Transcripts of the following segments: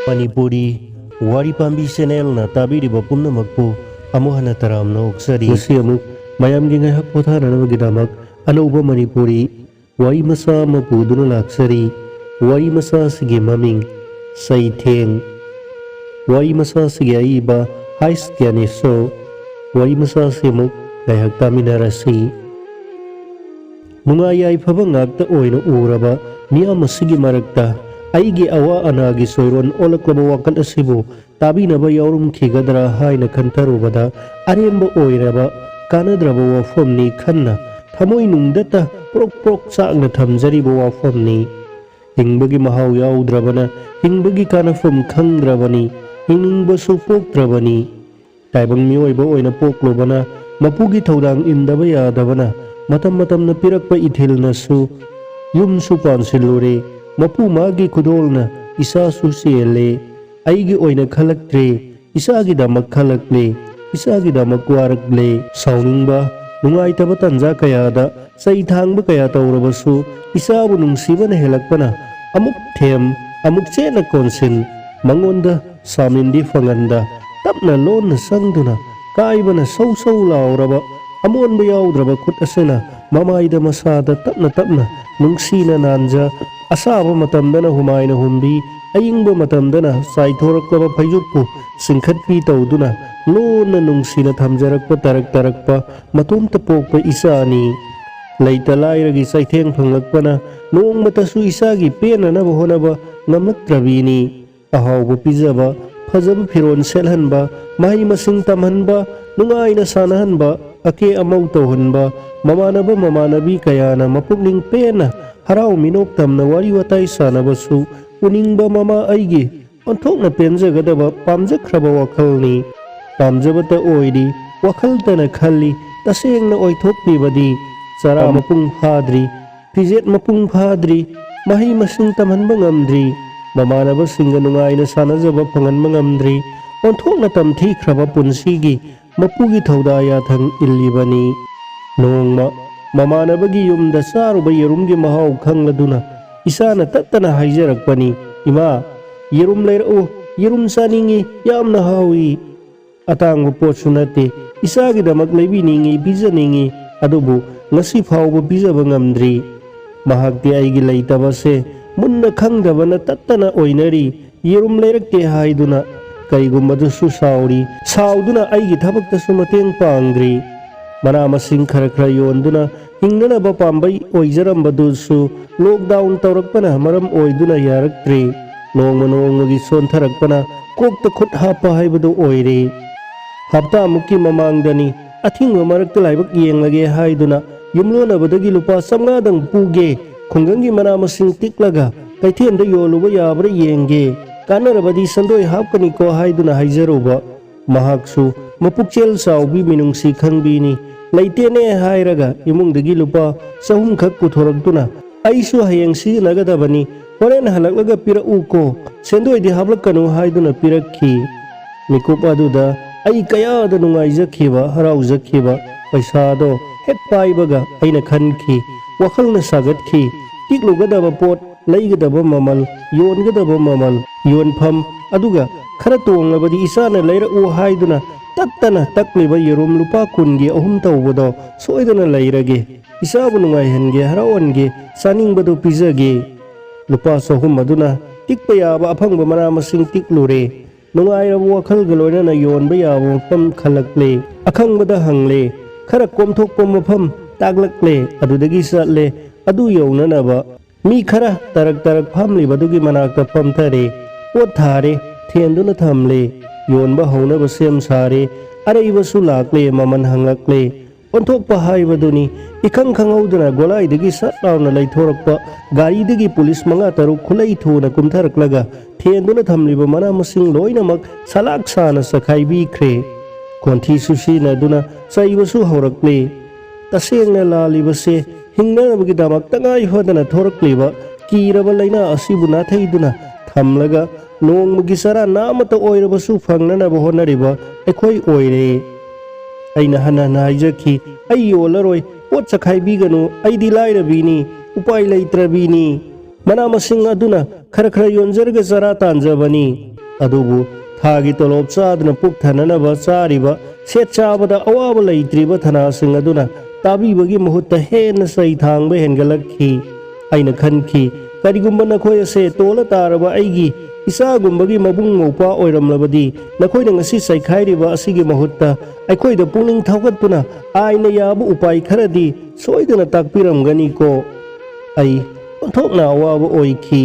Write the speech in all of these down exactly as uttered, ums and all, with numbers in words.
ꯃꯅꯤꯄꯨꯔꯤ ꯋꯥꯔꯤ ꯄꯥꯝꯕꯤ ꯆꯦꯅꯦꯜꯅ ꯇꯥꯕꯤꯔꯤꯕ ꯄꯨꯝꯅꯃꯛꯄꯨ ꯑꯃꯨꯛ ꯍꯟꯅ ꯇꯔꯥꯝꯅ ꯑꯣꯛꯆꯔꯤ꯫ ꯉꯁꯤ ꯑꯃꯨꯛ ꯃꯌꯥꯝꯒꯤ ꯉꯥꯏꯍꯥꯛ ꯄꯣꯊꯥꯅꯅꯕꯒꯤꯗꯃꯛ ꯑꯅꯧꯕ ꯃꯅꯤꯄꯨꯔꯤ ꯋꯥꯔꯤ ꯃꯆꯥ ꯑꯃ ꯄꯨꯗꯨꯅ ꯂꯥꯛꯆꯔꯤ꯫ ꯋꯥꯔꯤ ꯃꯆꯥ ꯑꯁꯤꯒꯤ ꯃꯃꯤꯡ ꯆꯩꯊꯦꯡ꯫ ꯋꯥꯔꯤ ꯃꯆꯥ ꯑꯁꯤꯒꯤ ꯑꯏꯕ ꯍꯥꯏꯁ ꯒ꯭ꯌꯥꯅꯦꯁꯣꯔ꯫ ꯋꯥꯔꯤ ꯃꯆꯥ ꯑꯁꯤ ꯑꯃꯨꯛ ꯉꯥꯏꯍꯥꯛ ꯇꯥꯃꯤꯟꯅꯔꯁꯤ꯫ ꯅꯨꯡꯉꯥꯏ ꯌꯥꯏꯐꯕ ꯉꯥꯛꯇ ꯑꯣꯏꯅ ꯎꯔꯕ ꯃꯤꯌꯥꯝ ꯑꯁꯤꯒꯤ ꯃꯔꯛꯇ ꯑꯩꯒꯤ ꯑꯋꯥ ꯑꯅꯥꯒꯤ ꯆꯣꯏꯔꯣꯟ ꯑꯣꯜꯂꯛꯂꯕ ꯋꯥꯀꯠ ꯑꯁꯤꯕꯨ ꯇꯥꯕꯤꯅꯕ ꯌꯥꯎꯔꯝꯈꯤꯒꯗ꯭ꯔꯥ ꯍꯥꯏꯅ ꯈꯟꯊꯔꯨꯕꯗ ꯑꯔꯦꯝꯕ ꯑꯣꯏꯔꯕ ꯀꯥꯟꯅꯗ꯭ꯔꯕ ꯋꯥꯐꯝꯅꯤ ꯈꯟꯅ ꯊꯃꯣꯏꯅꯨꯡꯗꯇ ꯄ꯭ꯔꯣꯛ ꯄ꯭ꯔꯣꯛ ꯆꯥꯛꯅ ꯊꯝꯖꯔꯤꯕ ꯋꯥꯐꯝꯅꯤ꯫ ꯍꯤꯡꯕꯒꯤ ꯃꯍꯥꯎ ꯌꯥꯎꯗ꯭ꯔꯕꯅ ꯍꯤꯡꯕꯒꯤ ꯀꯥꯟꯅꯐꯝ ꯈꯪꯗ꯭ꯔꯕꯅꯤ, ꯍꯤꯡꯅꯤꯡꯕꯁꯨ ꯄꯣꯛꯇ꯭ꯔꯕꯅꯤ꯫ ꯇꯥꯏꯕꯪ ꯃꯤꯑꯣꯏꯕ ꯑꯣꯏꯅ ꯄꯣꯛꯂꯨꯕꯅ ꯃꯄꯨꯒꯤ ꯊꯧꯗꯥꯡ ꯏꯟꯗꯕ ꯌꯥꯗꯕꯅ ꯃꯇꯝ ꯃꯇꯝꯅ ꯄꯤꯔꯛꯄ ꯏꯊꯤꯜꯅꯁꯨ ꯌꯨꯝꯁꯨ ꯄꯥꯟꯁꯤꯜꯂꯨꯔꯦ꯫ ꯃꯄꯨ ꯃꯥꯒꯤ ꯈꯨꯗꯣꯜꯅ ꯏꯆꯥꯁꯨ ꯆꯦꯜꯂꯦ꯫ ꯑꯩꯒꯤ ꯑꯣꯏꯅ ꯈꯜꯂꯛꯇ꯭ꯔꯦ, ꯏꯆꯥꯒꯤꯗꯃꯛ ꯈꯜꯂꯛꯂꯦ, ꯏꯆꯥꯒꯤꯗꯃꯛ ꯋꯥꯔꯛꯂꯦ꯫ ꯁꯥꯎꯅꯤꯡꯕ, ꯅꯨꯡꯉꯥꯏꯇꯕ ꯇꯟꯖꯥ ꯀꯌꯥꯗ ꯆꯩ ꯊꯥꯡꯕ ꯀꯌꯥ ꯇꯧꯔꯕꯁꯨ ꯏꯆꯥꯕꯨ ꯅꯨꯡꯁꯤꯕꯅ ꯍꯦꯜꯂꯛꯄꯅ ꯑꯃꯨꯛ ꯊꯦꯝ, ꯑꯃꯨꯛ ꯆꯦꯠꯅ ꯀꯣꯟꯁꯤꯟ, ꯃꯉꯣꯟꯗ ꯁꯥꯃꯤꯟꯗꯤ ꯐꯪꯍꯟꯗ ꯇꯞꯅ ꯂꯣꯟꯅ ꯆꯪꯗꯨꯅ ꯀꯥꯏꯕꯅ ꯁꯧ ꯁꯧ ꯂꯥꯎꯔꯕ ꯑꯃꯣꯟꯕ ꯌꯥꯎꯗ꯭ꯔꯕ ꯈꯨꯠ ꯑꯁꯤꯅ ꯃꯃꯥꯏꯗ ꯃꯁꯥꯗ ꯇꯞꯅ ꯇꯞꯅ ꯅꯨꯡꯁꯤꯅ ꯅꯥꯟꯖ, ꯑꯁꯥꯕ ꯃꯇꯝꯗꯅ ꯍꯨꯃꯥꯏꯅ ꯍꯨꯝꯕꯤ, ꯑꯏꯪꯕ ꯃꯇꯝꯗꯅ ꯆꯥꯏꯊꯣꯔꯛꯂꯕ ꯐꯩꯖꯨꯞꯄꯨ ꯆꯤꯡꯈꯠꯄꯤ ꯇꯧꯗꯨꯅ ꯂꯣꯟꯅ ꯅꯨꯡꯁꯤꯅ ꯊꯝꯖꯔꯛꯄ ꯇꯔꯛ ꯇꯔꯛꯄ ꯃꯇꯣꯝꯇ ꯄꯣꯛꯄ ꯏꯆꯥꯅꯤ꯫ ꯂꯩꯇ ꯂꯥꯏꯔꯒꯤ ꯆꯩꯊꯦꯡ ꯐꯪꯂꯛꯄꯅ ꯅꯣꯡꯃꯇꯁꯨ ꯏꯆꯥꯒꯤ ꯄꯦꯟꯅꯅꯕ ꯍꯣꯠꯅꯕ ꯉꯝꯂꯛꯇ꯭ꯔꯕꯤꯅꯤ꯫ ꯑꯍꯥꯎꯕ ꯄꯤꯖꯕ, ꯐꯖꯕ ꯐꯤꯔꯣꯜ ꯁꯦꯠꯍꯟꯕ, ꯃꯍꯩ ꯃꯁꯤꯡ ꯇꯝꯍꯟꯕ, ꯅꯨꯡꯉꯥꯏꯅ ꯁꯥꯟꯅꯍꯟꯕ, ꯑꯀꯦ ꯑꯃꯧ ꯇꯧꯍꯟꯕ, ꯃꯃꯥꯟꯅꯕ ꯃꯃꯥꯟꯅꯕꯤ ꯀꯌꯥꯅ ꯃꯄꯨꯛꯅꯤꯡ ꯄꯦꯟꯅ ꯍꯔꯥꯎ ꯃꯤꯅꯣꯛ ꯇꯝꯅ ꯋꯥꯔꯤ ꯋꯥꯇꯥꯏ ꯁꯥꯟꯅꯕꯁꯨ ꯎꯅꯤꯡꯕ ꯃꯃꯥ ꯑꯩꯒꯤ ꯑꯣꯟꯊꯣꯛꯅ ꯄꯦꯟꯖꯒꯗꯕ ꯄꯥꯝꯖꯈ꯭ꯔꯕ ꯋꯥꯈꯜꯅꯤ꯫ ꯄꯥꯝꯖꯕꯇ ꯑꯣꯏꯔꯤ, ꯋꯥꯈꯜꯇꯅ ꯈꯜꯂꯤ, ꯇꯁꯦꯡꯅ ꯑꯣꯏꯊꯣꯛꯄꯤꯕꯗꯤ ꯆꯔꯥ ꯃꯄꯨꯡ ꯐꯥꯗ꯭ꯔꯤ, ꯐꯤꯖꯦꯠ ꯃꯄꯨꯡ ꯐꯥꯗ꯭ꯔꯤ, ꯃꯍꯩ ꯃꯁꯤꯡ ꯇꯝꯍꯟꯕ ꯉꯝꯗ꯭ꯔꯤ, ꯃꯃꯥꯟꯅꯕꯁꯤꯡꯒ ꯅꯨꯡꯉꯥꯏꯅ ꯁꯥꯟꯅꯖꯕ ꯐꯪꯍꯟꯕ ꯉꯝꯗ꯭ꯔꯤ, ꯑꯣꯟꯊꯣꯛꯅ ꯇꯝꯊꯤꯈ꯭ꯔꯕ ꯄꯨꯟꯁꯤꯒꯤ ꯃꯄꯨꯒꯤ ꯊꯧꯗꯥ ꯌꯥꯊꯪ ꯏꯜꯂꯤꯕꯅꯤ꯫ ꯅꯣꯡꯃ ꯃꯃꯥꯟꯅꯕꯒꯤ ꯌꯨꯝꯗ ꯆꯥꯔꯨꯕ ꯌꯦꯔꯨꯝꯒꯤ ꯃꯍꯥꯎ ꯈꯪꯂꯗꯨꯅ ꯏꯆꯥꯅ ꯇꯠꯇꯅ ꯍꯥꯏꯖꯔꯛꯄꯅꯤ, "ꯏꯃꯥ, "ꯌꯦꯔꯨꯝ ꯂꯩꯔꯛꯎ, ꯌꯦꯔꯨꯝ ꯆꯥꯅꯤꯡꯏ, ꯌꯥꯝꯅ ꯍꯥꯎꯏ꯫ ꯑꯇꯥꯡꯕ ꯄꯣꯠꯁꯨ ꯅꯠꯇꯦ, ꯏꯆꯥꯒꯤꯗꯃꯛ ꯂꯩꯕꯤꯅꯤꯡꯏ, ꯄꯤꯖꯅꯤꯡꯏ, ꯑꯗꯨꯕꯨ ꯉꯁꯤ ꯐꯥꯎꯕ ꯄꯤꯖꯕ ꯉꯝꯗ꯭ꯔꯤ꯫ ꯃꯍꯥꯛꯇꯤ ꯑꯩꯒꯤ ꯂꯩꯇꯕꯁꯦ ꯃꯨꯟꯅ ꯈꯪꯗꯕꯅ ꯇꯠꯇꯅ ꯑꯣꯏꯅꯔꯤ꯫ ꯌꯦꯔꯨꯝ ꯂꯩꯔꯛꯇꯦ ꯍꯥꯏꯗꯨꯅ ꯀꯩꯒꯨꯝꯕꯗꯁꯨ ꯁꯥꯎꯔꯤ꯫ ꯁꯥꯎꯗꯨꯅ ꯑꯩꯒꯤ ꯊꯕꯛꯇꯁꯨ ꯃꯇꯦꯡ ꯄꯥꯡꯗ꯭ꯔꯤ꯫ ꯃꯅꯥ ꯃꯁꯤꯡ ꯈꯔ ꯈꯔ ꯌꯣꯟꯗꯨꯅ ꯍꯤꯡꯅꯅꯕ ꯄꯥꯝꯕꯩ ꯑꯣꯏꯖꯔꯝꯕꯗꯨꯁꯨ lockdown ꯇꯧꯔꯛꯄꯅ ꯃꯔꯝ ꯑꯣꯏꯗꯨꯅ ꯌꯥꯔꯛꯇ꯭ꯔꯦ꯫ ꯅꯣꯡꯃ ꯅꯣꯡꯃꯒꯤ ꯁꯣꯟꯊꯔꯛꯄꯅ ꯀꯣꯛꯇ ꯈꯨꯠ ꯍꯥꯞꯄ ꯍꯥꯏꯕꯗꯨ ꯑꯣꯏꯔꯦ꯫ ꯍꯞꯇꯥꯃꯨꯛꯀꯤ ꯃꯃꯥꯡꯗꯅꯤ ꯑꯊꯤꯡꯕ ꯃꯔꯛꯇ ꯂꯥꯏꯕꯛ ꯌꯦꯡꯂꯒꯦ ꯍꯥꯏꯗꯨꯅ ꯌꯨꯝꯂꯣꯟꯅꯕꯗꯒꯤ ꯂꯨꯄꯥ ꯆꯥꯝꯃꯉꯥꯗꯪ ꯄꯨꯒꯦ, ꯈꯨꯡꯒꯪꯒꯤ ꯃꯅꯥ ꯃꯁꯤꯡ ꯇꯤꯛꯂꯒ ꯀꯩꯊꯦꯜꯗ ꯌꯣꯜꯂꯨꯕ ꯌꯥꯕ꯭ꯔꯥ ꯌꯦꯡꯒꯦ, ꯀꯥꯟꯅꯔꯕꯗꯤ ꯁꯦꯟꯗꯣꯏ ꯍꯥꯞꯀꯅꯤꯀꯣ ꯍꯥꯏꯗꯨꯅ ꯍꯥꯏꯖꯔꯨꯕ꯫ ꯃꯍꯥꯛꯁꯨ ꯃꯄꯨꯛꯆꯦꯜ ꯆꯥꯎꯕꯤ ꯃꯤꯅꯨꯡꯁꯤ ꯈꯪꯕꯤꯅꯤ꯫ ꯂꯩꯇꯦꯅꯦ ꯍꯥꯏꯔꯒ ꯏꯃꯨꯡꯗꯒꯤ ꯂꯨꯄꯥ ꯆꯍꯨꯝꯈꯛ ꯄꯨꯊꯣꯔꯛꯇꯨꯅ, "ꯑꯩꯁꯨ ꯍꯌꯦꯡ ꯁꯤꯖꯤꯟꯅꯒꯗꯕꯅꯤ, ꯍꯣꯔꯦꯟ ꯍꯜꯂꯛꯂꯒ ꯄꯤꯔꯛꯎꯀꯣ, ꯁꯦꯟꯗꯣꯏꯗꯤ ꯍꯥꯞꯂꯛꯀꯅꯨ" ꯍꯥꯏꯗꯨꯅ ꯄꯤꯔꯛꯈꯤ꯫ ꯃꯤꯀꯨꯞ ꯑꯗꯨꯗ ꯑꯩ ꯀꯌꯥꯗ ꯅꯨꯡꯉꯥꯏꯖꯈꯤꯕ, ꯍꯔꯥꯎꯖꯈꯤꯕ꯫ ꯄꯩꯁꯥꯗꯣ ꯍꯦꯛ ꯄꯥꯏꯕꯒ ꯑꯩꯅ ꯈꯟꯈꯤ, ꯋꯥꯈꯜꯅ ꯁꯥꯒꯠꯈꯤ꯫ ꯄꯤꯛꯂꯨꯒꯗꯕ ꯄꯣꯠ, ꯂꯩꯒꯗꯕ ꯃꯃꯜ, ꯌꯣꯟꯒꯗꯕ ꯃꯃꯜ, ꯌꯣꯟꯐꯝ, ꯑꯗꯨꯒ ꯈꯔ ꯇꯣꯡꯂꯕꯗꯤ ꯏꯆꯥꯅ ꯂꯩꯔꯛꯎ ꯍꯥꯏꯗꯨꯅ ꯇꯠꯇꯅ ꯇꯛꯂꯤꯕ ꯌꯦꯔꯨꯝ ꯂꯨꯄꯥ ꯀꯨꯟꯒꯤ ꯑꯍꯨꯝ ꯇꯧꯕꯗꯣ ꯁꯣꯏꯗꯅ ꯂꯩꯔꯒꯦ꯫ ꯏꯆꯥꯕꯨ ꯅꯨꯡꯉꯥꯏꯍꯟꯒꯦ, ꯍꯔꯥꯎꯍꯟꯒꯦ, ꯆꯥꯅꯤꯡꯕꯗꯨ ꯄꯤꯖꯒꯦ꯫ ꯂꯨꯄꯥ ꯆꯍꯨꯝ ꯑꯗꯨꯅ ꯇꯤꯛꯄ ꯌꯥꯕ ꯑꯐꯪꯕ ꯃꯅꯥ ꯃꯁꯤꯡ ꯇꯤꯛꯂꯨꯔꯦ꯫ ꯅꯨꯡꯉꯥꯏꯔꯕ ꯋꯥꯈꯜꯒ ꯂꯣꯏꯅꯅ ꯌꯣꯟꯕ ꯌꯥꯕ ꯃꯐꯝ ꯈꯜꯂꯛꯂꯦ꯫ ꯑꯈꯪꯕꯗ ꯍꯪꯂꯦ꯫ ꯈꯔ ꯀꯣꯝꯊꯣꯛꯄ ꯃꯐꯝ ꯇꯥꯛꯂꯛꯂꯦ꯫ ꯑꯗꯨꯗꯒꯤ ꯆꯠꯂꯦ꯫ ꯑꯗꯨ ꯌꯧꯅꯅꯕ ꯃꯤ ꯈꯔ ꯇꯔꯛ ꯇꯔꯛ ꯐꯝꯂꯤꯕꯗꯨꯒꯤ ꯃꯅꯥꯛꯇ ꯐꯝꯊꯔꯦ꯫ ꯄꯣꯠ ꯊꯥꯔꯦ꯫ ꯊꯦꯟꯗꯨꯅ ꯊꯝꯂꯦ꯫ ꯌꯣꯟꯕ ꯍꯧꯅꯕ ꯁꯦꯝ ꯁꯥꯔꯦ꯫ ꯑꯔꯩꯕꯁꯨ ꯂꯥꯛꯂꯦ, ꯃꯃꯜ ꯍꯪꯂꯛꯂꯦ꯫ ꯑꯣꯟꯊꯣꯛꯄ ꯍꯥꯏꯕꯗꯨꯅꯤ꯫ ꯏꯈꯪ ꯈꯪꯍꯧꯗꯅ ꯒꯣꯂꯥꯏꯗꯒꯤ ꯁꯠ ꯂꯥꯎꯅ ꯂꯩꯊꯣꯔꯛꯄ ꯒꯥꯔꯤꯗꯒꯤ ꯄꯨꯂꯤꯁ ꯃꯉꯥ ꯇꯔꯨꯛ ꯈꯨꯂꯩ ꯊꯨꯅ ꯀꯨꯝꯊꯔꯛꯂꯒ ꯊꯦꯟꯗꯨꯅ ꯊꯝꯂꯤꯕ ꯃꯅꯥ ꯃꯁꯤꯡ ꯂꯣꯏꯅꯃꯛ ꯁꯂꯥꯛ ꯁꯥꯅ ꯆꯈꯥꯏꯕꯤꯈ꯭ꯔꯦ꯫ ꯈꯣꯟꯊꯤꯁꯨ ꯁꯤꯖꯤꯟꯅꯗꯨꯅ ꯆꯩꯕꯁꯨ ꯍꯧꯔꯛꯂꯦ꯫ ꯇꯁꯦꯡꯅ ꯂꯥꯜꯂꯤꯕꯁꯦ ꯍꯤꯡꯅꯅꯕꯒꯤꯗꯃꯛ ꯇꯉꯥꯏ ꯐꯗꯅ ꯊꯣꯔꯛꯂꯤꯕ ꯀꯤꯔꯕ ꯂꯥꯏꯅꯥ ꯑꯁꯤꯕꯨ ꯅꯥꯊꯩꯗꯨꯅ ꯊꯝꯂꯒ ꯅꯣꯡꯃꯒꯤ ꯆꯔꯥ ꯅꯥꯃꯇ ꯑꯣꯏꯔꯕꯁꯨ ꯐꯪꯅꯅꯕ ꯍꯣꯠꯅꯔꯤꯕ ꯑꯩꯈꯣꯏ ꯑꯣꯏꯔꯦ꯫ ꯑꯩꯅ ꯍꯟꯅ ꯍꯟꯅ ꯍꯥꯏꯖꯈꯤ, "ꯑꯩ ꯌꯣꯜꯂꯔꯣꯏ, ꯄꯣꯠ ꯆꯈꯥꯏꯕꯤꯒꯅꯨ, ꯑꯩꯗꯤ ꯂꯥꯏꯔꯕꯤꯅꯤ, ꯎꯄꯥꯏ ꯂꯩꯇ꯭ꯔꯕꯤꯅꯤ"꯫ ꯃꯅꯥ ꯃꯁꯤꯡ ꯑꯗꯨꯅ ꯈꯔ ꯈꯔ ꯌꯣꯟꯖꯔꯒ ꯆꯔꯥ ꯇꯥꯟꯖꯕꯅꯤ꯫ ꯑꯗꯨꯕꯨ ꯊꯥꯒꯤ ꯇꯣꯂꯣꯞ ꯆꯥꯗꯨꯅ ꯄꯨꯛ ꯊꯟꯅꯅꯕ ꯆꯥꯔꯤꯕ, ꯁꯦꯠ ꯆꯥꯕꯗ ꯑꯋꯥꯕ ꯂꯩꯇ꯭ꯔꯤꯕ ꯊꯅꯥꯁꯤꯡ ꯑꯗꯨꯅ ꯇꯥꯕꯤꯕꯒꯤ ꯃꯍꯨꯠꯇ ꯍꯦꯟꯅ ꯆꯩ ꯊꯥꯡꯕ ꯍꯦꯟꯒꯠꯂꯛꯈꯤ꯫ ꯑꯩꯅ ꯈꯟꯈꯤ, "ꯀꯔꯤꯒꯨꯝꯕ ꯅꯈꯣꯏ ꯑꯁꯦ ꯇꯣꯜꯂ ꯇꯥꯔꯕ ꯑꯩꯒꯤ ꯏꯆꯥꯒꯨꯝꯕꯒꯤ ꯃꯕꯨꯡ ꯃꯧꯄ꯭ꯋꯥ ꯑꯣꯏꯔꯝꯂꯕꯗꯤ ꯅꯈꯣꯏꯅ ꯉꯁꯤ ꯆꯩꯈꯥꯏꯔꯤꯕ ꯑꯁꯤꯒꯤ ꯃꯍꯨꯠꯇ ꯑꯩꯈꯣꯏꯗ ꯄꯨꯛꯅꯤꯡ ꯊꯧꯒꯠꯇꯨꯅ ꯑꯥꯏꯟꯅ ꯌꯥꯕ ꯎꯄꯥꯏ ꯈꯔꯗꯤ ꯁꯣꯏꯗꯅ ꯇꯥꯛꯄꯤꯔꯝꯒꯅꯤꯀꯣ?" ꯑꯩ ꯑꯣꯟꯊꯣꯛꯅ ꯑꯋꯥꯕ ꯑꯣꯏꯈꯤ꯫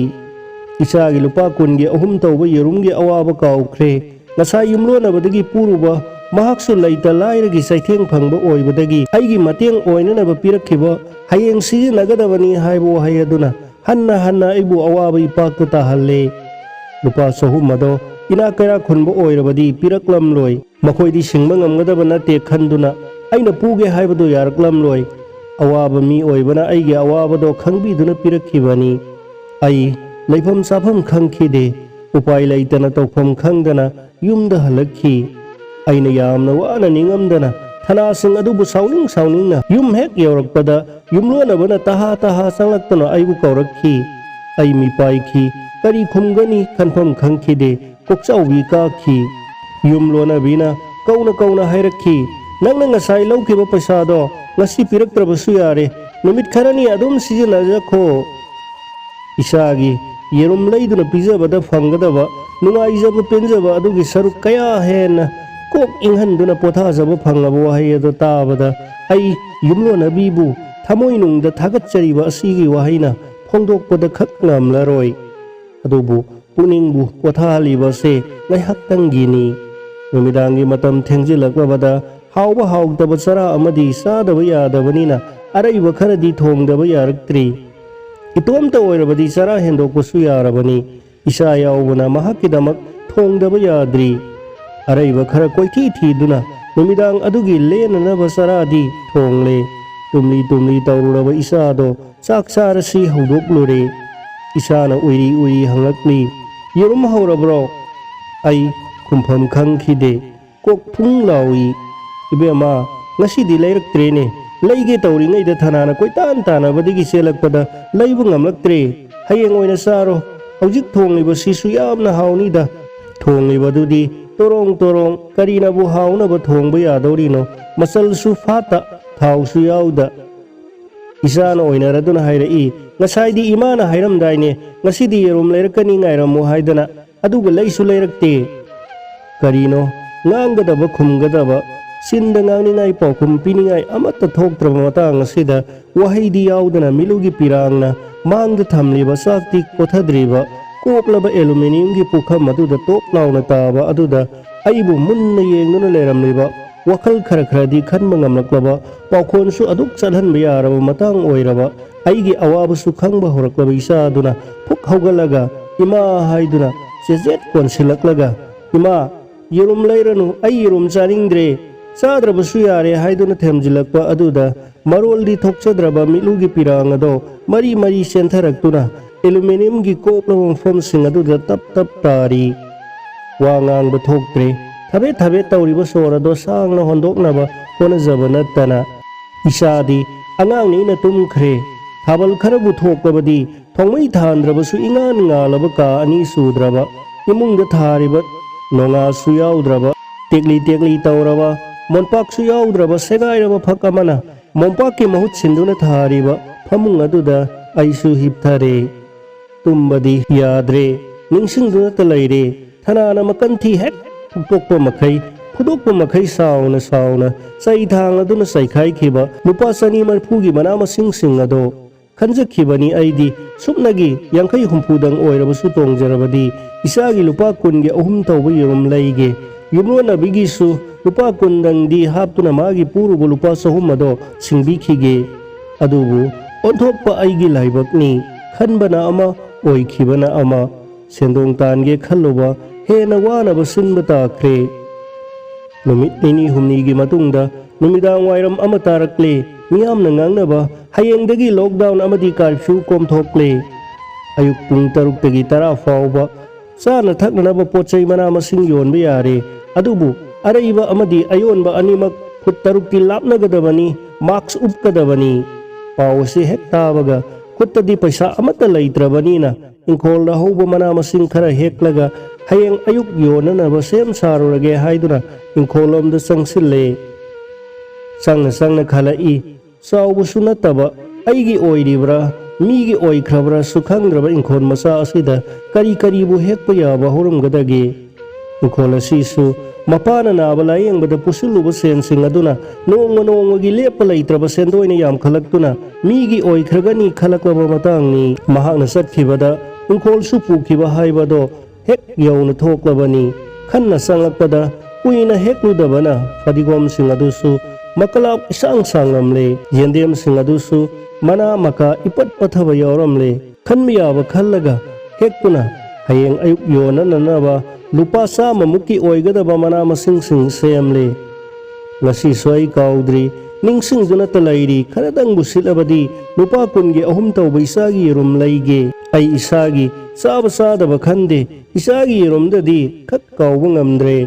ꯏꯆꯥꯒꯤ ꯂꯨꯄꯥ ꯀꯨꯟꯒꯤ ꯑꯍꯨꯝ ꯇꯧꯕ ꯌꯦꯔꯨꯝꯒꯤ ꯑꯋꯥꯕ ꯀꯥꯎꯈ꯭ꯔꯦ꯫ ꯉꯁꯥꯏ ꯌꯨꯝꯂꯣꯟꯅꯕꯗꯒꯤ ꯄꯨꯔꯨꯕ, ꯃꯍꯥꯛꯁꯨ ꯂꯩꯇ ꯂꯥꯏꯔꯒꯤ ꯆꯩꯊꯦꯡ ꯐꯪꯕ ꯑꯣꯏꯕꯗꯒꯤ ꯑꯩꯒꯤ ꯃꯇꯦꯡ ꯑꯣꯏꯅꯅꯕ ꯄꯤꯔꯛꯈꯤꯕ, ꯍꯌꯦꯡ ꯁꯤꯖꯤꯟꯅꯒꯗꯕꯅꯤ ꯍꯥꯏꯕ ꯋꯥꯍꯩ ꯑꯗꯨꯅ ꯍꯟꯅ ꯍꯟꯅ ꯑꯩꯕꯨ ꯑꯋꯥꯕ ꯏꯄꯥꯛꯇ ꯇꯥꯍꯜꯂꯦ꯫ ꯂꯨꯄꯥ ꯆꯍꯨꯝ ꯑꯗꯣ ꯏꯅꯥꯛ ꯀꯩꯔꯥꯛ ꯈꯨꯟꯕ ꯑꯣꯏꯔꯕꯗꯤ ꯄꯤꯔꯛꯂꯝꯂꯣꯏ꯫ ꯃꯈꯣꯏꯗꯤ ꯁꯤꯡꯕ ꯉꯝꯒꯗꯕ ꯅꯠꯇꯦ ꯈꯟꯗꯨꯅ ꯑꯩꯅ ꯄꯨꯒꯦ ꯍꯥꯏꯕꯗꯨ ꯌꯥꯔꯛꯂꯝꯂꯣꯏ꯫ ꯑꯋꯥꯕ ꯃꯤ ꯑꯣꯏꯕꯅ ꯑꯩꯒꯤ ꯑꯋꯥꯕꯗꯣ ꯈꯪꯕꯤꯗꯨꯅ ꯄꯤꯔꯛꯈꯤꯕꯅꯤ꯫ ꯑꯩ ꯂꯩꯐꯝ ꯆꯥꯐꯝ ꯈꯪꯈꯤꯗꯦ꯫ ꯎꯄꯥꯏ ꯂꯩꯇꯅ ꯇꯧꯐꯝ ꯈꯪꯗꯅ ꯌꯨꯝꯗ ꯍꯜꯂꯛꯈꯤ꯫ ꯑꯩꯅ ꯌꯥꯝꯅ ꯋꯥꯅ ꯅꯤꯡꯉꯝꯗꯅ ꯊꯅꯥꯁꯤꯡ ꯑꯗꯨꯕꯨ ꯁꯥꯎꯅꯤꯡ ꯁꯥꯎꯅꯤꯡꯅ ꯌꯨꯝ ꯍꯦꯛ ꯌꯧꯔꯛꯄꯗ ꯌꯨꯝꯂꯣꯟꯅꯕꯅ ꯇꯍꯥ ꯇꯍꯥ ꯆꯪꯂꯛꯇꯨꯅ ꯑꯩꯕꯨ ꯀꯧꯔꯛꯈꯤ꯫ ꯑꯩ ꯃꯤꯄꯥꯏꯈꯤ꯫ ꯀꯔꯤ ꯈꯨꯝꯒꯅꯤ ꯈꯟꯐꯝ ꯈꯪꯈꯤꯗꯦ꯫ ꯀꯣꯛꯆꯥꯎꯕꯤ ꯀꯥꯈꯤ꯫ ꯌꯨꯝꯂꯣꯟꯅꯕꯤꯅ ꯀꯧꯅ ꯀꯧꯅ ꯍꯥꯏꯔꯛꯈꯤ, "ꯅꯪꯅ ꯉꯁꯥꯏ ꯂꯧꯈꯤꯕ ꯄꯩꯁꯥꯗꯣ ꯉꯁꯤ ꯄꯤꯔꯛꯇ꯭ꯔꯕꯁꯨ ꯌꯥꯔꯦ, ꯅꯨꯃꯤꯠ ꯈꯔꯅꯤ ꯑꯗꯨꯝ ꯁꯤꯖꯤꯟꯅꯖꯈꯣ꯫ ꯏꯆꯥꯒꯤ ꯌꯦꯔꯨꯝ ꯂꯩꯗꯨꯅ ꯄꯤꯖꯕꯗ ꯐꯪꯒꯗꯕ ꯅꯨꯡꯉꯥꯏꯖꯕ ꯄꯦꯟꯖꯕ ꯑꯗꯨꯒꯤ ꯁꯔꯨꯛ ꯀꯌꯥ ꯍꯦꯟꯅ ꯀꯣꯛ ꯏꯪꯍꯟꯗꯨꯅ ꯄꯣꯊꯥꯖꯕ ꯐꯪꯂꯕ" ꯋꯥꯍꯩ ꯑꯗꯨ ꯇꯥꯕꯗ ꯑꯩ ꯌꯨꯝꯂꯣꯟꯅꯕꯤꯕꯨ ꯊꯃꯣꯏꯅꯨꯡꯗ ꯊꯥꯒꯠꯆꯔꯤꯕ ꯑꯁꯤꯒꯤ ꯋꯥꯍꯩꯅ ꯐꯣꯡꯗꯣꯛꯄꯗ ꯈꯛ ꯉꯝꯂꯔꯣꯏ꯫ ꯑꯗꯨꯕꯨ ꯄꯨꯛꯅꯤꯡꯕꯨ ꯄꯣꯊꯥꯍꯜꯂꯤꯕ ꯑꯁꯤ ꯉꯥꯏꯍꯥꯛꯇꯪꯒꯤꯅꯤ꯫ ꯅꯨꯃꯤꯗꯥꯡꯒꯤ ꯃꯇꯝ ꯊꯦꯡꯖꯤꯜꯂꯛꯂꯕꯗ ꯍꯥꯎꯕ ꯍꯥꯎꯇꯕ ꯆꯔꯥ ꯑꯃꯗꯤ ꯆꯥꯗꯕ ꯌꯥꯗꯕꯅꯤꯅ ꯑꯔꯩꯕ ꯈꯔꯗꯤ ꯊꯣꯡꯗꯕ ꯌꯥꯔꯛꯇ꯭ꯔꯤ꯫ ꯏꯇꯣꯝꯇ ꯑꯣꯏꯔꯕꯗꯤ ꯆꯔꯥ ꯍꯦꯟꯗꯣꯛꯄꯁꯨ ꯌꯥꯔꯕꯅꯤ꯫ ꯏꯆꯥ ꯌꯥꯎꯕꯅ ꯃꯍꯥꯛꯀꯤꯗꯃꯛ ꯊꯣꯡꯗꯕ ꯌꯥꯗ꯭ꯔꯤ꯫ ꯑꯔꯩꯕ ꯈꯔ ꯀꯣꯏꯊꯤ ꯊꯤꯗꯨꯅ ꯅꯨꯃꯤꯗꯥꯡ ꯑꯗꯨꯒꯤ ꯂꯦꯟꯅꯅꯕ ꯆꯔꯥꯗꯤ ꯊꯣꯡꯂꯦ꯫ ꯇꯨꯝꯂꯤ ꯇꯨꯝꯂꯤ ꯇꯧꯔꯨꯔꯕ ꯏꯆꯥꯗꯣ ꯆꯥꯛ ꯆꯥꯔꯁꯤ ꯍꯧꯗꯣꯛꯂꯨꯔꯦ꯫ ꯏꯆꯥꯅ ꯎꯏꯔꯤ ꯎꯏꯔꯤ ꯍꯪꯂꯛꯂꯤ, "ꯌꯦꯔꯨꯝ ꯍꯧꯔꯕ꯭ꯔꯣ?" ꯑꯩ ꯈꯨꯝꯐꯝ ꯈꯪꯈꯤꯗꯦ꯫ ꯀꯣꯛ ꯐꯨꯡ ꯂꯥꯎꯏ꯫ "ꯏꯕꯦꯝꯃ, ꯉꯁꯤꯗꯤ ꯂꯩꯔꯛꯇ꯭ꯔꯦꯅꯦ꯫ ꯂꯩꯒꯦ ꯇꯧꯔꯤꯉꯩꯗ ꯊꯅꯥꯅ ꯀꯣꯏꯇꯥꯟ ꯇꯥꯟꯅꯕꯗꯒꯤ ꯆꯦꯜꯂꯛꯄꯗ ꯂꯩꯕ ꯉꯝꯂꯛꯇ꯭ꯔꯦ꯫ ꯍꯌꯦꯡ ꯑꯣꯏꯅ ꯆꯥꯔꯣ꯫ ꯍꯧꯖꯤꯛ ꯊꯣꯡꯂꯤꯕꯁꯤꯁꯨ ꯌꯥꯝꯅ ꯍꯥꯎꯅꯤꯗ꯫ ꯊꯣꯡꯂꯤꯕꯗꯨꯗꯤ ꯇꯣꯔꯣꯡ ꯇꯣꯔꯣꯡ, ꯀꯔꯤꯅꯕꯨ ꯍꯥꯎꯅꯕ ꯊꯣꯡꯕ ꯌꯥꯗꯧꯔꯤꯅꯣ? ꯃꯆꯜꯁꯨ ꯐꯥꯠꯇ, ꯊꯥꯎꯁꯨ ꯌꯥꯎꯗ꯫ ꯏꯆꯥꯅ ꯑꯣꯏꯅꯔꯗꯨꯅ ꯍꯥꯏꯔꯛꯏ, "ꯉꯁꯥꯏꯗꯤ ꯏꯃꯥꯅ ꯍꯥꯏꯔꯝꯗꯥꯏꯅꯦ, ꯉꯁꯤꯗꯤ ꯌꯦꯔꯨꯝ ꯂꯩꯔꯛꯀꯅꯤ, ꯉꯥꯏꯔꯝꯃꯨ" ꯍꯥꯏꯗꯅ, ꯑꯗꯨꯒ ꯂꯩꯁꯨ ꯂꯩꯔꯛꯇꯦ꯫ ꯀꯔꯤꯅꯣ, ꯉꯥꯡꯒꯗꯕ ꯈꯨꯝꯒꯗꯕ, ꯆꯤꯟꯗ ꯉꯥꯡꯅꯤꯡꯉꯥꯏ ꯄꯥꯎꯈꯨꯝ ꯄꯤꯅꯤꯡꯉꯥꯏ ꯑꯃꯠꯇ ꯊꯣꯛꯇ꯭ꯔꯕ ꯃꯇꯥꯡ ꯑꯁꯤꯗ, ꯋꯥꯍꯩꯗꯤ ꯌꯥꯎꯗꯅ ꯃꯤꯠꯂꯨꯒꯤ ꯄꯤꯔꯥꯡꯅ ꯃꯥꯡꯗ ꯊꯝꯂꯤꯕ ꯆꯥꯛꯇꯤ ꯀꯣꯊꯗ꯭ꯔꯤꯕ ꯀꯣꯞꯂꯕ ꯑꯦꯂꯨꯃꯤꯅꯤꯌꯝꯒꯤ ꯄꯨꯈꯝ ꯑꯗꯨꯗ ꯇꯣꯞ ꯂꯥꯎꯅ ꯇꯥꯕ ꯑꯗꯨꯗ ꯑꯩꯕꯨ ꯃꯨꯟꯅ ꯌꯦꯡꯗꯨꯅ ꯂꯩꯔꯝꯂꯤꯕ, ꯋꯥꯈꯜ ꯈꯔ ꯈꯔꯗꯤ ꯈꯟꯕ ꯉꯝꯂꯛꯂꯕ, ꯄꯥꯎꯈꯣꯟꯁꯨ ꯑꯗꯨꯛ ꯆꯠꯍꯟꯕ ꯌꯥꯔꯕ ꯃꯇꯥꯡ ꯑꯣꯏꯔꯕ, ꯑꯩꯒꯤ ꯑꯋꯥꯕꯁꯨ ꯈꯪꯕ ꯍꯧꯔꯛꯂꯕ ꯏꯆꯥ ꯑꯗꯨꯅ ꯐꯨꯛ ꯍꯧꯒꯠꯂꯒ "ꯏꯃꯥ" ꯍꯥꯏꯗꯨꯅ ꯆꯦꯖꯦꯠ ꯀꯣꯟꯁꯤꯜꯂꯛꯂꯒ, "ꯏꯃꯥ, ꯌꯦꯔꯨꯝ ꯂꯩꯔꯅꯨ, ꯑꯩ ꯌꯦꯔꯨꯝ ꯆꯥꯅꯤꯡꯗ꯭ꯔꯦ, ꯆꯥꯗ꯭ꯔꯕꯁꯨ ꯌꯥꯔꯦ" ꯍꯥꯏꯗꯨꯅ ꯊꯦꯝꯖꯤꯜꯂꯛꯄ ꯑꯗꯨꯗ, ꯃꯔꯣꯜꯗꯤ ꯊꯣꯛꯆꯗ꯭ꯔꯕ ꯃꯤꯠꯂꯨꯒꯤ ꯄꯤꯔꯥꯡ ꯑꯗꯣ ꯃꯔꯤ ꯃꯔꯤ ꯆꯦꯟꯊꯔꯛꯇꯨꯅ ꯑꯦꯂꯨꯃꯤꯅꯤꯌꯝꯒꯤ ꯀꯣꯞꯂꯕ ꯃꯐꯝꯁꯤꯡ ꯑꯗꯨꯗ ꯇꯞ ꯇꯞ ꯇꯥꯔꯤ꯫ ꯋꯥ ꯉꯥꯡꯕ ꯊꯣꯛꯇ꯭ꯔꯦ꯫ ꯊꯕꯦꯠ ꯊꯕꯦꯠ ꯇꯧꯔꯤꯕ ꯁꯣꯔ ꯑꯗꯣ ꯁꯥꯡꯅ ꯍꯣꯟꯗꯣꯛꯅꯕ ꯍꯣꯠꯅꯖꯕ ꯅꯠꯇꯅ꯫ ꯏꯆꯥꯗꯤ ꯑꯉꯥꯡꯅꯤꯅ ꯇꯨꯝꯈ꯭ꯔꯦ꯫ ꯊꯥꯕꯜ ꯈꯔꯕꯨ ꯊꯣꯛꯂꯕꯗꯤ ꯊꯣꯡꯃꯩ ꯊꯥꯟꯗ꯭ꯔꯕꯁꯨ ꯏꯉꯥꯟ ꯉꯥꯜꯂꯕ ꯀꯥ ꯑꯅꯤ ꯁꯨꯗ꯭ꯔꯕ, ꯏꯃꯨꯡꯗ ꯊꯥꯔꯤꯕ ꯅꯣꯡꯉꯥꯁꯨ ꯌꯥꯎꯗ꯭ꯔꯕ, ꯇꯦꯛꯂꯤ ꯇꯦꯛꯂꯤ ꯇꯧꯔꯕ, ꯃꯣꯟꯄꯥꯛꯁꯨ ꯌꯥꯎꯗ꯭ꯔꯕ ꯁꯦꯒꯥꯏꯔꯕ ꯐꯛ ꯑꯃꯅ ꯃꯣꯝꯄꯥꯛꯀꯤ ꯃꯍꯨꯠ ꯁꯤꯟꯗꯨꯅ ꯊꯥꯔꯤꯕ ꯐꯃꯨꯡ ꯑꯗꯨꯗ ꯑꯩꯁꯨ ꯍꯤꯞꯊꯔꯦ꯫ ꯇꯨꯝꯕꯗꯤ ꯌꯥꯗ꯭ꯔꯦ꯫ ꯅꯤꯡꯁꯤꯡꯗꯨꯅꯇ ꯂꯩꯔꯦ꯫ ꯊꯅꯥꯅ ꯃꯀꯟ ꯊꯤ ꯍꯦꯛ ꯐꯨꯛꯇꯣꯛꯄ ꯃꯈꯩ, ꯐꯨꯗꯣꯛꯄ ꯃꯈꯩ ꯁꯥꯎꯅ ꯁꯥꯎꯅ ꯆꯩ ꯊꯥꯡ ꯑꯗꯨꯅ ꯆꯩꯈꯥꯏꯈꯤꯕ ꯂꯨꯄꯥ ꯆꯅꯤ ꯃꯔꯤꯐꯨꯒꯤ ꯃꯅꯥ ꯃꯁꯤꯡꯁꯤꯡ ꯑꯗꯣ ꯈꯟꯖꯈꯤꯕꯅꯤ ꯑꯩꯗꯤ꯫ ꯁꯨꯞꯅꯒꯤ ꯌꯥꯡꯈꯩ ꯍꯨꯝꯐꯨꯗꯪ ꯑꯣꯏꯔꯕꯁꯨ ꯇꯣꯡꯖꯔꯕꯗꯤ ꯏꯆꯥꯒꯤ ꯂꯨꯄꯥ ꯀꯨꯟꯒꯤ ꯑꯍꯨꯝ ꯇꯧꯕ ꯌꯦꯔꯨꯝ ꯂꯩꯒꯦ꯫ ꯌꯨꯝꯂꯣꯟꯅꯕꯤꯒꯤꯁꯨ ꯂꯨꯄꯥ ꯀꯨꯟꯗꯪꯗꯤ ꯍꯥꯞꯇꯨꯅ ꯃꯥꯒꯤ ꯄꯨꯔꯨꯕ ꯂꯨꯄꯥ ꯆꯍꯨꯝ ꯑꯗꯣ ꯁꯤꯡꯕꯤꯈꯤꯒꯦ꯫ ꯑꯗꯨꯕꯨ ꯑꯣꯟꯊꯣꯛꯄ ꯑꯩꯒꯤ ꯂꯥꯏꯕꯛꯅꯤ꯫ ꯈꯟꯕꯅ ꯑꯃ, ꯑꯣꯏꯈꯤꯕꯅ ꯑꯃ꯫ ꯁꯦꯟꯗꯣꯡ ꯇꯥꯟꯒꯦ ꯈꯜꯂꯨꯕ ꯍꯦꯟꯅ ꯋꯥꯅꯕ ꯁꯤꯟꯕ ꯇꯥꯈ꯭ꯔꯦ꯫ ꯅꯨꯃꯤꯠ ꯅꯤꯅꯤ ꯍꯨꯝꯅꯤꯒꯤ ꯃꯇꯨꯡꯗ ꯅꯨꯃꯤꯗꯥꯡ ꯋꯥꯏꯔꯝ ꯑꯃ ꯇꯥꯔꯛꯂꯦ꯫ ꯃꯤꯌꯥꯝꯅ ꯉꯥꯡꯅꯕ, ꯍꯌꯦꯡꯗꯒꯤ ꯂꯣꯛꯗꯥꯎꯟ ꯑꯃꯗꯤ ꯀꯥꯔꯐ꯭ꯌꯨ ꯀꯣꯝꯊꯣꯛꯂꯦ꯫ ꯑꯌꯨꯛ ꯄꯨꯡ ꯇꯔꯨꯛꯇꯒꯤ ꯇꯔꯥ ꯐꯥꯎꯕ ꯆꯥꯅ ꯊꯛꯅꯅꯕ ꯄꯣꯠ ꯆꯩ ꯃꯅꯥ ꯃꯁꯤꯡ ꯌꯣꯟꯕ ꯌꯥꯔꯦ꯫ ꯑꯗꯨꯕꯨ ꯑꯔꯩꯕ ꯑꯃꯗꯤ ꯑꯌꯣꯟꯕ ꯑꯅꯤꯃꯛ ꯐꯨꯠ ꯇꯔꯨꯛꯇꯤ ꯂꯥꯞꯅꯒꯗꯕꯅꯤ, ꯃꯥꯛꯁ ꯎꯞꯀꯗꯕꯅꯤ꯫ ꯄꯥꯎ ꯑꯁꯤ ꯍꯦꯛ ꯇꯥꯕꯒ ꯈꯨꯠꯇꯗꯤ ꯄꯩꯁꯥ ꯑꯃꯠꯇ ꯂꯩꯇ꯭ꯔꯕꯅꯤꯅ ꯏꯪꯈꯣꯜꯗ ꯍꯧꯕ ꯃꯅꯥ ꯃꯁꯤꯡ ꯈꯔ ꯍꯦꯛꯂꯒ ꯍꯌꯦꯡ ꯑꯌꯨꯛ ꯌꯣꯟꯅꯅꯕ ꯁꯦꯝ ꯁꯥꯔꯨꯔꯒꯦ ꯍꯥꯏꯗꯨꯅ ꯏꯪꯈꯣꯜꯂꯣꯝꯗ ꯆꯪꯁꯤꯜꯂꯦ꯫ ꯆꯪꯅ ꯆꯪꯅ ꯈꯜꯂꯛꯏ, ꯆꯥꯎꯕꯁꯨ ꯅꯠꯇꯕ, ꯑꯩꯒꯤ ꯑꯣꯏꯔꯤꯕ꯭ꯔꯥ, ꯃꯤꯒꯤ ꯑꯣꯏꯈ꯭ꯔꯕ꯭ꯔꯥꯁꯨ ꯈꯪꯗ꯭ꯔꯕ ꯏꯪꯈꯣꯜ ꯃꯆꯥ ꯑꯁꯤꯗ ꯀꯔꯤ ꯀꯔꯤꯕꯨ ꯍꯦꯛꯄ ꯌꯥꯕ ꯍꯧꯔꯝꯒꯗꯒꯦ? ꯏꯪꯈꯣꯜ ꯑꯁꯤꯁꯨ ꯃꯄꯥꯅ ꯅꯥꯕ ꯂꯥꯌꯦꯡꯕꯗ ꯄꯨꯁꯤꯜꯂꯨꯕ ꯁꯦꯟꯁꯤꯡ ꯑꯗꯨꯅ ꯅꯣꯡꯃ ꯅꯣꯡꯃꯒꯤ ꯂꯦꯞꯄ ꯂꯩꯇ꯭ꯔꯕ ꯁꯦꯟꯗꯣꯏꯅ ꯌꯥꯝꯈꯠꯂꯛꯇꯨꯅ ꯃꯤꯒꯤ ꯑꯣꯏꯈ꯭ꯔꯒꯅꯤ ꯈꯜꯂꯛꯂꯕ ꯃꯇꯥꯡꯅꯤ꯫ ꯃꯍꯥꯛꯅ ꯆꯠꯈꯤꯕꯗ ꯏꯪꯈꯣꯜꯁꯨ ꯄꯨꯈꯤꯕ ꯍꯥꯏꯕꯗꯣ ꯍꯦꯛ ꯌꯧꯅ ꯊꯣꯛꯂꯕꯅꯤ꯫ ꯈꯟꯅ ꯆꯪꯂꯛꯄꯗ ꯀꯨꯏꯅ ꯍꯦꯛꯂꯨꯗꯕꯅ ꯐꯗꯤꯒꯣꯝꯁꯤꯡ ꯑꯗꯨꯁꯨ ꯃꯀꯂꯥꯞ ꯏꯁꯥꯡ ꯁꯥꯡꯂꯝꯂꯦ꯫ ꯌꯦꯟꯗꯦꯝꯁꯤꯡ ꯑꯗꯨꯁꯨ ꯃꯅꯥ ꯃꯀꯥ ꯏꯄꯠ ꯄꯠꯊꯕ ꯌꯥꯎꯔꯝꯂꯦ꯫ ꯈꯟꯕ ꯌꯥꯕ ꯈꯜꯂꯒ ꯍꯦꯛꯇꯨꯅ ꯍꯌꯦꯡ ꯑꯌꯨꯛ ꯌꯣꯟꯅꯅꯅꯕ ꯂꯨꯄꯥ ꯆꯥꯝꯃꯃꯨꯛꯀꯤ ꯑꯣꯏꯒꯗꯕ ꯃꯅꯥ ꯃꯁꯤꯡꯁꯤꯡ ꯁꯦꯝꯂꯦ꯫ ꯉꯁꯤꯁꯨ ꯑꯩ ꯀꯥꯎꯗ꯭ꯔꯤ, ꯅꯤꯡꯁꯤꯡꯗꯨꯅꯇ ꯂꯩꯔꯤ꯫ ꯈꯔꯗꯪꯕꯨ ꯁꯤꯠꯂꯕꯗꯤ ꯂꯨꯄꯥ ꯀꯨꯟꯒꯤ ꯑꯍꯨꯝ ꯇꯧꯕ ꯏꯆꯥꯒꯤ ꯌꯦꯔꯨꯝ ꯂꯩꯒꯦ꯫ ꯑꯩ ꯏꯁꯥꯒꯤ ꯆꯥꯕ ꯆꯥꯗꯕ ꯈꯟꯗꯦ, ꯏꯆꯥꯒꯤ ꯌꯦꯔꯨꯝꯗꯗꯤ ꯈꯛ ꯀꯥꯎꯕ ꯉꯝꯗ꯭ꯔꯦ꯫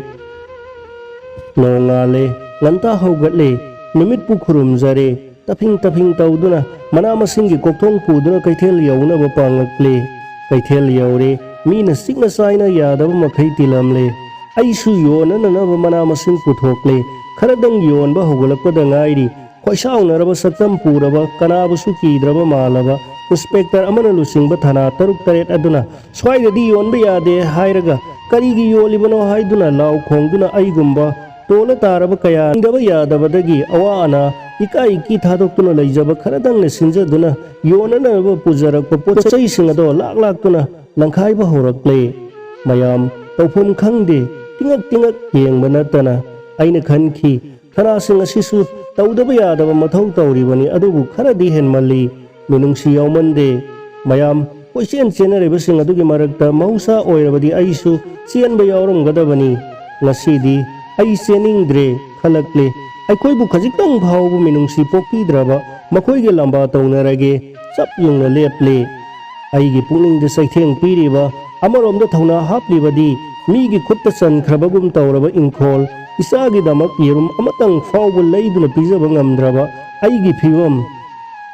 ꯅꯣꯡꯉꯥꯜꯂꯦ, ꯉꯟꯇꯥ ꯍꯧꯒꯠꯂꯦ, ꯅꯨꯃꯤꯠꯄꯨ ꯈꯨꯔꯨꯝꯖꯔꯦ꯫ ꯇꯐꯤꯡ ꯇꯐꯤꯡ ꯇꯧꯗꯨꯅ ꯃꯅꯥ ꯃꯁꯤꯡꯒꯤ ꯀꯣꯛꯊꯣꯡ ꯄꯨꯗꯨꯅ ꯀꯩꯊꯦꯜ ꯌꯧꯅꯕ ꯄꯥꯡꯂꯛꯂꯦ꯫ ꯀꯩꯊꯦꯜ ꯌꯧꯔꯦ, ꯃꯤꯅ ꯆꯤꯛꯅ ꯆꯥꯏꯅ ꯌꯥꯗꯕ ꯃꯈꯩ ꯇꯤꯜꯂꯝꯂꯦ꯫ ꯑꯩꯁꯨ ꯌꯣꯟꯅꯅꯕ ꯃꯅꯥ ꯃꯁꯤꯡ ꯄꯨꯊꯣꯛꯂꯦ꯫ ꯈꯔꯗꯪ ꯌꯣꯟꯕ ꯍꯧꯒꯠꯂꯛꯄꯗ ꯉꯥꯏꯔꯤ꯫ ꯈꯣꯏꯁꯥꯎꯅꯔꯕ ꯁꯛꯇꯝ ꯄꯨꯔꯕ, ꯀꯅꯥꯕꯨꯁꯨ ꯀꯤꯗ꯭ꯔꯕ ꯃꯥꯜꯂꯕ ꯏꯟꯁꯄꯦꯛꯇꯔ ꯑꯃꯅ ꯂꯨꯆꯤꯡꯕ ꯊꯥꯅꯥ ꯇꯔꯨꯛ ꯇꯔꯦꯠ ꯑꯗꯨꯅ ꯁ꯭ꯋꯥꯏꯗꯗꯤ ꯌꯣꯟꯕ ꯌꯥꯗꯦ ꯍꯥꯏꯔꯒ ꯀꯔꯤꯒꯤ ꯌꯣꯜꯂꯤꯕꯅꯣ ꯍꯥꯏꯗꯨꯅ ꯂꯥꯎ ꯈꯣꯡꯗꯨꯅ ꯑꯩꯒꯨꯝꯕ ꯇꯣꯜꯂ ꯇꯥꯔꯕ ꯀꯌꯥ ꯍꯤꯡꯗꯕ ꯌꯥꯗꯕꯗꯒꯤ ꯑꯋꯥ ꯑꯅꯥ ꯏꯀꯥꯏ ꯏꯀꯤ ꯊꯥꯗꯣꯛꯇꯨꯅ ꯂꯩꯖꯕ ꯈꯔꯗꯪꯅ ꯁꯤꯟꯖꯗꯨꯅ ꯌꯣꯟꯅꯅꯕ ꯄꯨꯖꯔꯛꯄ ꯄꯣꯠ ꯆꯩꯁꯤꯡ ꯑꯗꯣ ꯂꯥꯛ ꯂꯥꯛꯇꯨꯅ ꯂꯪꯈꯥꯏꯕ ꯍꯧꯔꯛꯂꯦ꯫ ꯃꯌꯥꯝ ꯇꯧꯐꯝ ꯈꯪꯗꯦ, ꯇꯤꯉꯛ ꯇꯤꯉꯛ ꯌꯦꯡꯕ ꯅꯠꯇꯅ꯫ ꯑꯩꯅ ꯈꯟꯈꯤ, ꯊꯥꯅꯥꯁꯤꯡ ꯑꯁꯤꯁꯨ ꯇꯧꯗꯕ ꯌꯥꯗꯕ ꯃꯊꯧ ꯇꯧꯔꯤꯕꯅꯤ, ꯑꯗꯨꯕꯨ ꯈꯔꯗꯤ ꯍꯦꯟꯃꯜꯂꯤ꯫ ꯃꯤꯅꯨꯡꯁꯤ ꯌꯥꯎꯃꯟꯗꯦ꯫ ꯃꯌꯥꯝ ꯀꯣꯏꯆꯦꯟ ꯆꯦꯟꯅꯔꯤꯕꯁꯤꯡ ꯑꯗꯨꯒꯤ ꯃꯔꯛꯇ ꯃꯍꯧꯁꯥ ꯑꯣꯏꯔꯕꯗꯤ ꯑꯩꯁꯨ ꯆꯦꯟꯕ ꯌꯥꯎꯔꯝꯒꯗꯕꯅꯤ꯫ ꯉꯁꯤꯗꯤ ꯑꯩ ꯆꯦꯟꯅꯤꯡꯗ꯭ꯔꯦ ꯈꯜꯂꯛꯂꯦ꯫ ꯑꯩꯈꯣꯏꯕꯨ ꯈꯖꯤꯛꯇꯪ ꯐꯥꯎꯕ ꯃꯤꯅꯨꯡꯁꯤ ꯄꯣꯛꯄꯤꯗ꯭ꯔꯕ ꯃꯈꯣꯏꯒ ꯂꯝꯕꯥ ꯇꯧꯅꯔꯒꯦ꯫ ꯆꯞ ꯌꯨꯡꯅ ꯂꯦꯞꯂꯦ꯫ ꯑꯩꯒꯤ ꯄꯨꯛꯅꯤꯡꯗ ꯆꯩꯊꯦꯡ ꯄꯤꯔꯤꯕ, ꯑꯃꯔꯣꯝꯗ ꯊꯧꯅꯥ ꯍꯥꯞꯂꯤꯕꯗꯤ ꯃꯤꯒꯤ ꯈꯨꯠꯇ ꯆꯟꯈ꯭ꯔꯕꯒꯨꯝ ꯇꯧꯔꯕ ꯏꯪꯈꯣꯜ, ꯏꯆꯥꯒꯤꯗꯃꯛ ꯌꯦꯔꯨꯝ ꯑꯃꯇꯪ ꯐꯥꯎꯕ ꯂꯩꯗꯨꯅ ꯄꯤꯖꯕ ꯉꯝꯗ꯭ꯔꯕ ꯑꯩꯒꯤ ꯐꯤꯕꯝ꯫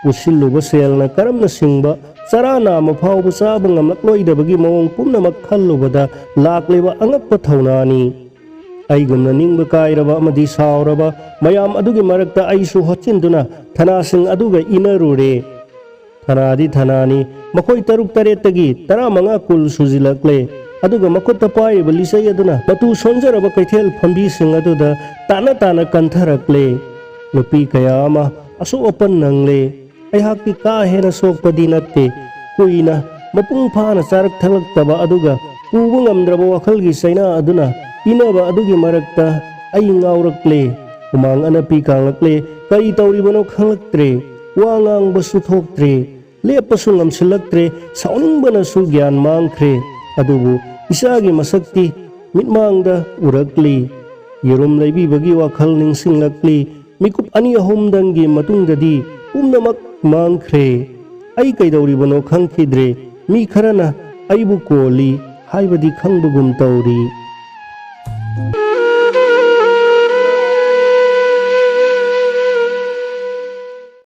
ꯄꯨꯁꯤꯜꯂꯨꯕ ꯁꯦꯜꯅ ꯀꯔꯝꯅ ꯁꯤꯡꯕ ꯆꯔꯥ ꯅꯥꯝꯃ ꯐꯥꯎꯕ ꯆꯥꯕ ꯉꯝꯂꯛꯂꯣꯏꯗꯕꯒꯤ ꯃꯑꯣꯡ ꯄꯨꯝꯅꯃꯛ ꯈꯜꯂꯨꯕꯗ ꯂꯥꯛꯂꯤꯕ ꯑꯉꯛꯄ ꯊꯧꯅꯥꯅꯤ꯫ ꯑꯩꯒꯨꯝꯅ ꯅꯤꯡꯕ ꯀꯥꯏꯔꯕ ꯑꯃꯗꯤ ꯁꯥꯎꯔꯕ ꯃꯌꯥꯝ ꯑꯗꯨꯒꯤ ꯃꯔꯛꯇ ꯑꯩꯁꯨ ꯍꯣꯠꯆꯤꯟꯗꯨꯅ ꯊꯅꯥꯁꯤꯡ ꯑꯗꯨꯒ ꯏꯟꯅꯔꯨꯔꯦ꯫ ꯊꯅꯥꯗꯤ ꯊꯅꯥꯅꯤ, ꯃꯈꯣꯏ ꯇꯔꯨꯛ ꯇꯔꯦꯠꯇꯒꯤ ꯇꯔꯥꯃꯉꯥ ꯀꯨꯟ ꯁꯨꯖꯤꯜꯂꯛꯂꯦ꯫ ꯑꯗꯨꯒ ꯃꯈꯨꯠꯇ ꯄꯥꯏꯔꯤꯕ ꯂꯤꯆꯩ ꯑꯗꯨꯅ ꯃꯇꯨ ꯁꯣꯟꯖꯔꯕ ꯀꯩꯊꯦꯜ ꯐꯝꯕꯤꯁꯤꯡ ꯑꯗꯨꯗ ꯇꯥꯅ ꯇꯥꯅ ꯀꯟꯊꯔꯛꯂꯦ꯫ ꯅꯨꯄꯤ ꯀꯌꯥ ꯑꯃ ꯑꯁꯣꯛ ꯑꯄꯟ ꯅꯪꯂꯦ꯫ ꯑꯩꯍꯥꯛꯇꯤ ꯀꯥ ꯍꯦꯟꯅ ꯁꯣꯛꯄꯗꯤ ꯅꯠꯇꯦ꯫ ꯀꯨꯏꯅ ꯃꯄꯨꯡ ꯐꯥꯅ ꯆꯥꯔꯛ ꯊꯛꯂꯛꯇꯕ ꯑꯗꯨꯒ ꯄꯨꯕ ꯉꯝꯗ꯭ꯔꯕ ꯋꯥꯈꯜꯒꯤ ꯆꯩꯅꯥ ꯑꯗꯨꯅ ꯄꯤꯅꯕ ꯑꯗꯨꯒꯤ ꯃꯔꯛꯇ ꯑꯩ ꯉꯥꯎꯔꯛꯂꯦ꯫ ꯍꯨꯃꯥꯡ ꯑꯅꯞꯄꯤ ꯀꯥꯡꯂꯛꯂꯦ꯫ ꯀꯔꯤ ꯇꯧꯔꯤꯕꯅꯣ ꯈꯪꯂꯛꯇ꯭ꯔꯦ꯫ ꯋꯥ ꯉꯥꯡꯕꯁꯨ ꯊꯣꯛꯇ꯭ꯔꯦ꯫ ꯂꯦꯞꯄꯁꯨ ꯉꯝꯁꯤꯜꯂꯛꯇ꯭ꯔꯦ꯫ ꯁꯥꯎꯅꯤꯡꯕꯅꯁꯨ ꯒ꯭ꯌꯥꯟ ꯃꯥꯡꯈ꯭ꯔꯦ꯫ ꯑꯗꯨꯕꯨ ꯏꯆꯥꯒꯤ ꯃꯁꯛꯇꯤ ꯃꯤꯠꯃꯥꯡꯗ ꯎꯔꯛꯂꯤ꯫ ꯌꯦꯔꯨꯝ ꯂꯩꯕꯤꯕꯒꯤ ꯋꯥꯈꯜ ꯅꯤꯡꯁꯤꯡꯂꯛꯂꯤ꯫ ꯃꯤꯀꯨꯞ ꯑꯅꯤ ꯑꯍꯨꯝꯗꯪꯒꯤ ꯃꯇꯨꯡꯗꯗꯤ ꯄꯨꯝꯅꯃꯛ ꯃꯥꯡꯈ꯭ꯔꯦ꯫ ꯑꯩ ꯀꯩꯗꯧꯔꯤꯕꯅꯣ ꯈꯪꯈꯤꯗ꯭ꯔꯦ꯫ ꯃꯤ ꯈꯔꯅ ꯑꯩꯕꯨ ꯀꯣꯜꯂꯤ ꯍꯥꯏꯕꯗꯤ ꯈꯪꯕꯒꯨꯝ ꯇꯧꯔꯤ꯫